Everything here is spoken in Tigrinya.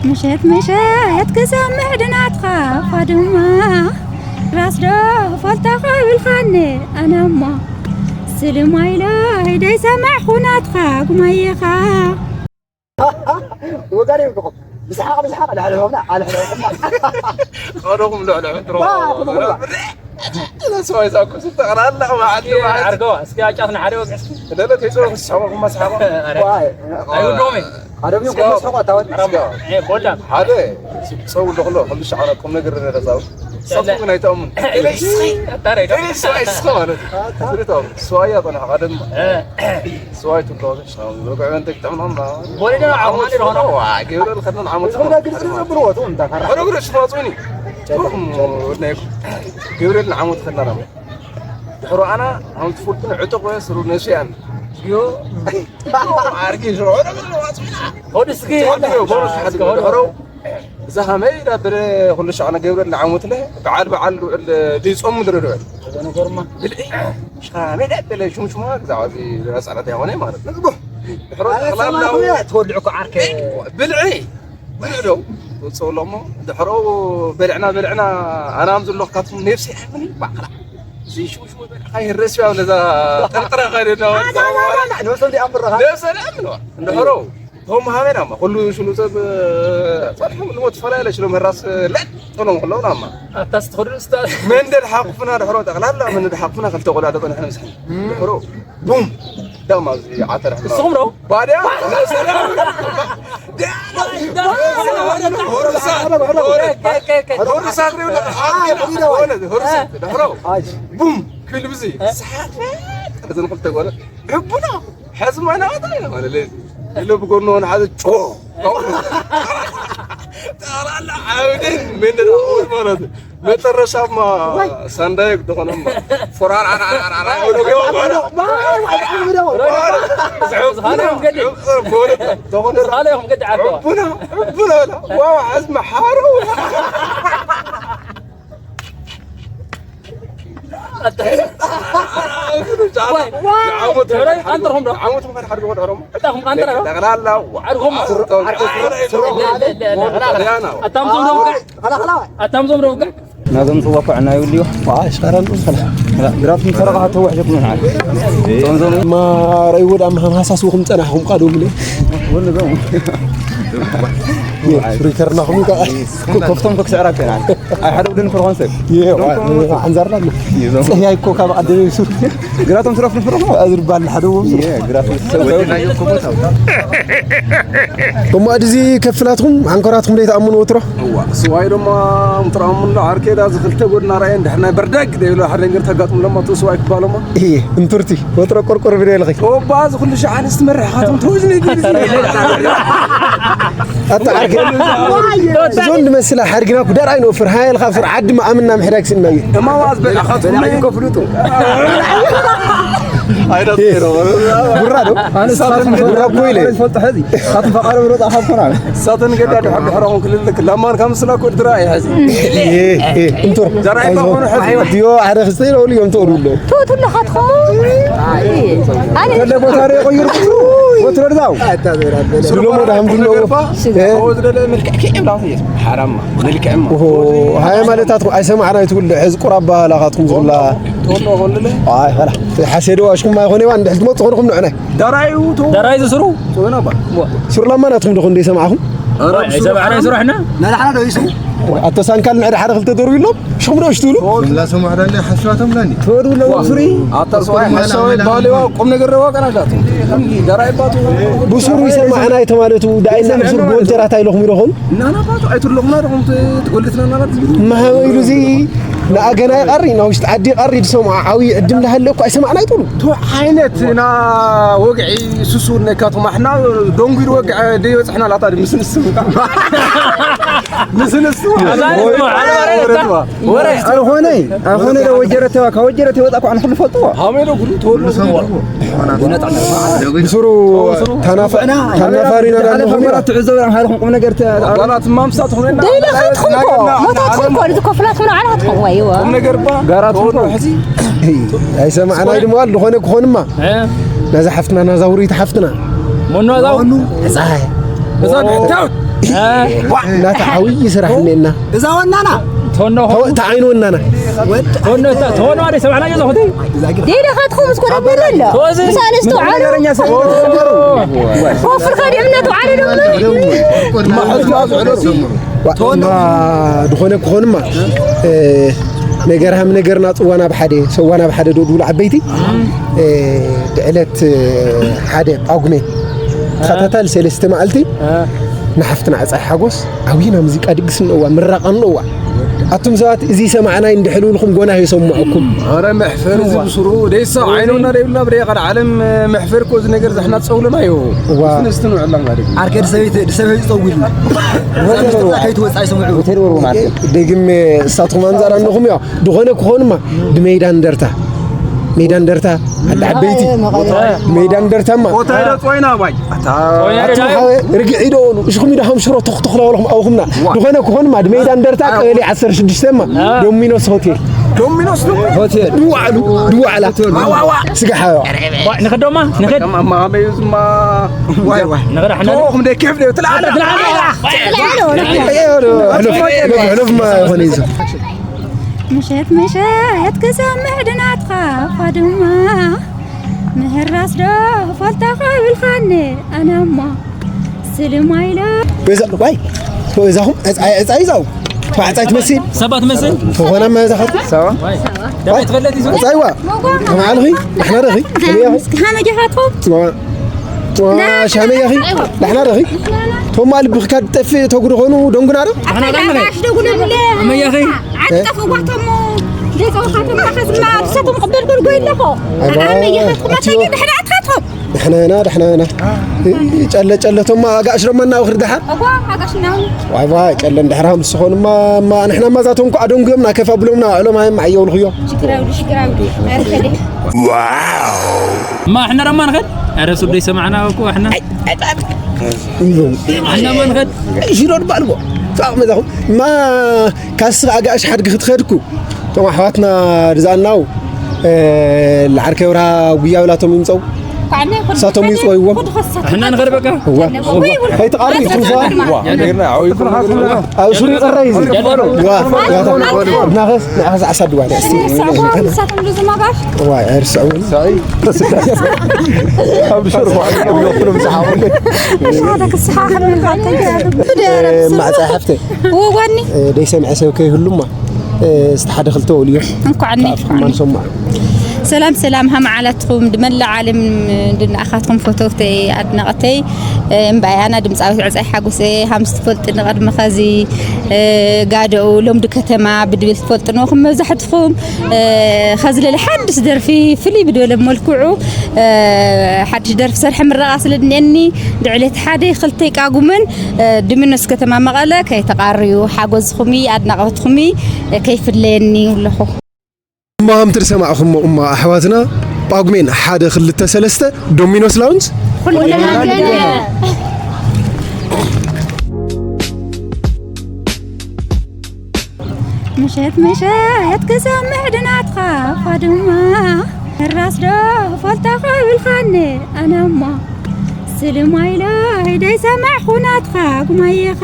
ምሸት ምሸት ክሰምዕ ድናትኻ ፋድማ ራስ ዶ ፈልታ ኸብልኻኒ ኣነማ ስልማ ኢለ ደይሰማዕኹ ናትኻ ጉማየኻ ወጋሪ ይብልኩም ብስሓቕ ብስሓቕ ኣልሕልሖምና ኣልሕልሖምና ቀደኹም ልዕሊ ሕንትሮ ዋ፣ ትብልኩላ። ለሰዋይ ዛኩ ስተቕራላ መዓልቲ መዓልቲ ዓርገዋ እስኪ ኣጫትና ሓደ ወግዕስ ደለ ተይፀወ ክስሓቑ ክመስሓቑ ዋይ ኣይውዶሜ ኣደብዩ ኮመስሓቑ ኣታወት ቦልዳ ሓደ ፀው ለኽሎ ክሉ ሸዓና ቁም ነገር ረዛው ሳቱ ናይ ተኣሙን ኣታረይ ሰዋይ ስኸ ማለት ስሪታው ሰዋያ ጠና ቀደም ሰዋይ ትብሎ ርግዕን ተግጥዕምና ወሊዶ ዓማኒ ዝኾነ ገብረ ልኸድና ዓመት ዝኹዳ ግልፂ ዘብልዎ ትው እንታ ካራ ሕረግረ ሽፋጹኒ ገብረ ንዓመት ከናና ድሕሮ ኣና ሃምቲ ፉልጥን ዕጥቕ ወይ ስሩ ነሽያን ዮ ዓርጊ ሽሮ ሆድስኪ ድሕሮ እዛ ሃመይ ዳበለ ኩሉ ሻዕና ገብረ ንዓመት ለ በዓል በዓል ውዕል ድይጾም ምድሪ ድውዕል ነገርማ ብልዒ ሻሜዳ በለ ሹምሹማ ግዛዕ እዚ ጸዕረት ይኾነ ማለት ነው ድሕሮ ጠቕላላ ትወድዕ እኮ ዓርከ ብልዒ ብልዒ ዶ ውፅእሎ እሞ ድሕሮ በልዕና በልዕና ኣናም ዘለኹ ካብቶም ነብሲ ኣይምን ባዕላ እዚ ሽሙሽሙ በልዕኻ ይረስያ ለዛ ጠርጥረ ኸደና ንወሰን ዲኣምርኻ ነብሰ ለኣምንዋ እንድሕሮ ቶም ሃበና ማ ኩሉ ሽሉ ሰብ ጸድሖም ልሞ ትፈላለ ሽሎም ራስ ለጥ ጥሎም ከለውና ማ ኣታስ ትኸዱ ስታ መንደድ ሓቁፍና ድሕሮ ጠቕላላ መንደድ ሓቁፍና ክልተ ቆልዓ ተጠንሐ ንስሕን ድሕሮ ቡም ዳማ እዚ ዓተር ሕማ ንስኹም ነው ባድያ ቡም ክብል ብዚ ሰሓት እዘን ክልተ ጓል ዕቡና ሕዚ ማይና ቀጥለ ማለት ኢለ ብጎኑ ንሓዘ ጮ ጠቕላላ ዓብደን መንደድ ማለት መጨረሻማ ሳንዳይ ዝኾነማ ፎራር ዝኾነ ይኹን ገዲ ዝኾነ ይኹን ገዲ ዓርገዋ ቡና ቡና ዋ ሕዝሚ ሓሩ ኣንተርኹም ዶ ዓመት ምኻድ ሓደ ዝኾነ ሮም እታኹም ኣንተራ ዶ ጠቕላላ ዓርጎም ያና ኣታምዞም ዶ ውቃዕ ኣታምዞም ዶ ውቃዕ ናዞም ጽዋዕ ናይ ውልዮ ሽካራን ግራት ምሰረቃ ተወሕ ጀኩ ምናል ጾንዞም ማ ረይዎ ዳማ ሃሳስብኹም ጸናሕኹም ቃ ዶምለ ፍሪከርናኹም ቃ ኮፍቶም ኮክስዕራ ጤና ኣይ ሓደ ውድን ፍርኾን ሰብ ሓንዛርና ኣሎ ጸህያይ እኮ ካብ ኣደበ ሱር ግራቶም ትረፍ ንፍርኾ ኣዝርባል ሓደ ወብሱ ግራት እሞ ኣድዚ ከፍላትኩም ዓንኮራትኩም ደይ ተኣምኑ ወትሮ እዋ ስዋይ ድማ ምጥራሙ እንዶ ዓርኬዳ ዝኽልተ ጎድና ራእየ እንድሕር ናይ በርደግ ደይብሎ ሓደ ነገር ተጋጥሙ ለማ ቱ ስዋይ ክባሎማ እየ እንቱርቲ ወትሮ ቆርቆር ብደ ልኸይ ኦባ እዚ ኩሉ ሸዓን ዝትመርሕ ካቶም ተወዝነ ኣታ ዓርኬ ዞን ድመስላ ሓድግና ኩዳር ኣይንወፍር ሃይል ካብ ስር ዓዲ ማኣምና ምሕዳግ ስናየ እማዋ ዝበልዕኻትኩም ከፍልጡ ኣይዳትሮ ጉራ ዶ ጉራ እኮ ኢለ ፈልጥ ሕዚ ካትም ፈቃዶ ብሮ ጻሓብ ኮና ሳተን ገዳ ድሕር ድሕራኹም ክልልክ ለማን ካብ ምስላ ኮድራ ይሐዚ እንቱር ዘራይ ባኾነ ሕዚ ዮ ሓደ ክስተ ኢለ ወሉ እዮም ተወሉ ኣሎ ትእትለኻትኹም ኣነ ከለ ቦታ ደ ቆይሩ ወትሮ ድዛው ስሎም ወደ ሃምዱ ኣለዎ ዝደለ ምልክዕ ክዕብላ ሓራማ ምልክዕማ ሃይ ማለታት ኣይሰማዕና ይትውል ሕዚ ቁራባ ላኻትኩም ዝላ ተወሎ ሆንለ ኣይ ኸላ ሓሴዶ ኣሽኩም ኣይኾነ ዋ እንድሕል ትመጽእ ኾንኩም ንዕናይ ዳራዩ ቶ ዳራይ ዝስሩ ቶና ባ ሱር ለማናትኩም ደኹም ደይሰማዕኹም ሰማዕና ይስራሕና ኣቶ ሳንካል ንዕድ ሓደ ክልተ ደርቢ ኢሎም ሽኹም ዶ ሽትብሉ ላሰማዕዳኒ ሓስባቶም ላኒ ትወዱ ኣለዉ ሱሪ ኣታ ሰዋይ ሓሳዊ ባሊዋ ቁም ነገር ረዋ ቀናዳት ዳራይ ባቱ ብሱሩ ይሰማዕና የተማለቱ ዳይና ብሱር ጎንጀራታ ኢለኹም ኢለኹም እናናባቱ ኣይትለኹምና ደኹም ትጎልትና እናናት መሃበ ኢሉ እዚ ንኣገና ይቐሪ ናብ ውሽጢ ዓዲ ይቐሪ ዝሰምዖ ዓብዪ ዕድም ዳሃለ እኮ ኣይሰማዕና ኣይትብሉ ቱ ዓይነት ና ወግዒ ሱሱ ነካቶም ኣሕና ደንጉ ኢሉ ወግዐ ደይበፅሕና ላታ ምስንስም ምስንስም ኣይኾነ ኣይኾነ ዶ ወጀረተዋ ካብ ወጀረተ ወፃ እኳ ንክሉ ፈልጥዎ ሃሜሎ ኩሉ ተወሉ ብሱሩ ታናፋሪና ዳለኹም ትዕዘብ ሓለኹም ቁም ነገር ጓላት ማምሳ ትኾነና ደይለኻትኩም ኮ ሞታትኩም ኮ ንዝከፍላትኩም ንዓላኻትኩም ዋይዋ ቁም ነገር ባ ጋራት ተወሉ ሕዚ ኣይሰማዕና ድማ ዝኾነ ክኾንማ ነዛ ሓፍትና ናዛ ውሪት ሓፍትና ሞኖ ዛው ፀሃይ እዛ ዳውት ናታ ዓብዪ ስራሕ እኒኤና። እዛ ወናና ተወኖ ተወ- ተዓይኑ ወናና። ወጥ ተወኖ ተወኖ ኣደ ሰብዓና ገዘኹት ዴደኻትኩም እስኮ ደበለ ኣሎ ተወዚ ምስ ኣንስቶ ዓሉ ነገረኛ ሰብ ኮፍር ከዲዕምነት ዓሉ ደሞ ዋ፣ እማ ዝኾነ ክኾንማ እ፣ ነገር ሃም ነገርና ፅዋ ናብ ሓደ ሰዋ ናብ ሓደ ዶ ድብሉ ዓበይቲ እ፣ ብዕለት እ፣ ሓደ ጳጉሜ ተኸታታሊ ሰለስተ መዓልቲ ንሓፍትና ዕፃይ ሓጎስ ዓብይና ሙዚቃ ድግስ እነዋ ምራቃ እነዋ ኣቱም ሰባት እዚ ሰማዕናይ እንድሕልውልኩም ጎና የሰምዐኩም ኣረ መሕፈር እዚ ብስሩ ደይሳ ዓይኖና ደይብልና ብደይ ቐድ ዓለም መሕፈር እኮ እዚ ነገር ዘሕና ጸውለና እዩ ዋ። ስንስትን ውዕላ ማለት እዩ ዓርከ ድሰበይቲ ድሰበይቲ ጸዊልና ከይትወፅእ ኣይሰምዑ ሆቴል ወርቡ ማለት ደግም እሳትኩም ኣንዛር ኣለኹም ያ ድኾነ ክኾንማ ብሜዳ እንደርታ ሜዳ እንደርታ ኣደ ዓበይቲ ሜዳ እንደርታማ ቦታ ዶ ጾይና ባይ ኣቱም ሓወ ርግዒ ዶ በሉ እሽኹም ኢዶ ሃምሽሮ ተኽተኽላ በልኹም ኣውኹምና ዝኾነ ክኾንማ ድሜዳ እንደርታ ቀበሌ ዓሰርተ ሽዱሽተ ማ ዶሚኖስ ሆቴል ዶሚኖስ ነው ሆቴል ድዋዕሉ ድዋዕላ ስጋ ሓዋ ንኸዶማ ንኸድ ማመዩ ዝማ ዋይ ዋይ ንኸድ ሓና ቶም ደይ ኬፍ ደይ ትላለ ሕሉፍ ሕሉፍ ማ ይኾነ ይዞ ምሸት ምሸት ክሰምዕ ድናትኻ ፋድማ ምህራስ ዶ ፈልታ ከብልኻኒ ኣነማ ስልማይሎ በዛ ዋይ እዛኹም ዕፃይ ዕፃይ ይዛው ተባዕፃይ ትመስል ሰባት መስል ተኾነ መዛኸት ደባይ ትፈለጥ ይዞ ዕፃይዋ ከመዓልኺ ኣሕና ደኺ ሃመጃኻትኩም ሻመያኺ ዳሕና ደኺ ቶማ ልብኽካ ጠፍእ ተጉ ዝኾኑ ደንጉና ዶ ኣመያኺ ዓዲ ጠፍዋቶሞ ዘይፀውኻቶም ኸዝማ ብሳቶም ቅበል ጎልጎ ኣለኹ ኣመያኻትኩም ኣታቂ ድሕሪ ኣትኻትኩም ደሕና ኢና ደሕና ኢና ጨለ ጨለ ቶማ ኣጋእሽ ረመና ወኽሪ ደሓር እኳ ኣጋሽናውን ዋይ ዋይ ጨለ እንድሕር ሃምስ ዝኾኑማ እማ ንሕና ማዛቶም እኮ ኣደንጉዮምና ከፍ ኣብሎምና ኣዕሎም ሃይም ዓየውልኽዮ ሽግራውዲ ሽግራውዲ ኣርፈደ ما احنا رمان غد عرس ودي سمعنا وكو احنا احنا ما نغد ሽሮ ድባልዎ ጻቕ መዛኹም ማ ካስኻ ኣጋእሽ ሓድጊ ክትኸድኩ እቶም ኣሕዋትና ርዛናው ለዓርከ ብርሃ ጉያ ብላቶም ይምፀው እሳቶም ይፅወይዎም احنا نغد بقى እዋ ከይትቓርብ ይትምሰዋ ኣብ ሽሩ ይቐረ እዩ ናኸስ ንዓኸስ ዓሳድዋ ንስቲ ንሳቶም ዝማጋሽ ዋ ኣይርስዐውን ኣብ ሽርኹ ሓደ ክስሓ ክንብል ማዕፃ ሓፍተ ወጓኒ ደይሰምዐ ሰብ ከይህሉማ እስቲ ሓደ ክልተ ወልዮ እንኳዕኒ ማን ሰማዕ ሰላም ሰላም ሃም ዓላትኩም ድመላእ ዓለም እንድናኣኻትኩም ፈተውተይ ኣድናቕተይ እምባይ ኣና ድምፃዊት ዕፃይ ሓጎሰ ሃምስ ትፈልጥኒ ቅድሚ ኸዚ ጋደኡ ሎምዲ ከተማ ብድብል ትፈልጥንኹም መብዛሕትኹም ኸዚ ለለ ሓድስ ደርፊ ፍልይ ብድበለ መልክዑ ሓድሽ ደርፊ ሰርሐ ምረቓ ስለ ድንኤኒ ድዕሌት ሓደ ክልተይ ቃጉመን ድሚኖስ ከተማ መቐለ ከይተቓርዩ ሓጎዝኹሚ ኣድናቕትኹሚ ከይፍለየኒ ይብለኹ እማ ከምቲ ዝሰማዕኹሞ እማ ኣሕዋትና ጳጉሜን ሓደ ክልተ ሰለስተ ዶሚኖስ ላውንጅ ምሸት ምሸት ክሰምዕ ድናትኻ ፋድማ ሕራስ ዶ ፈልታ ከብልኻኒ ኣነማ ስልማይለይ ደይሰማዕኹ ናትኻ ጉማየኻ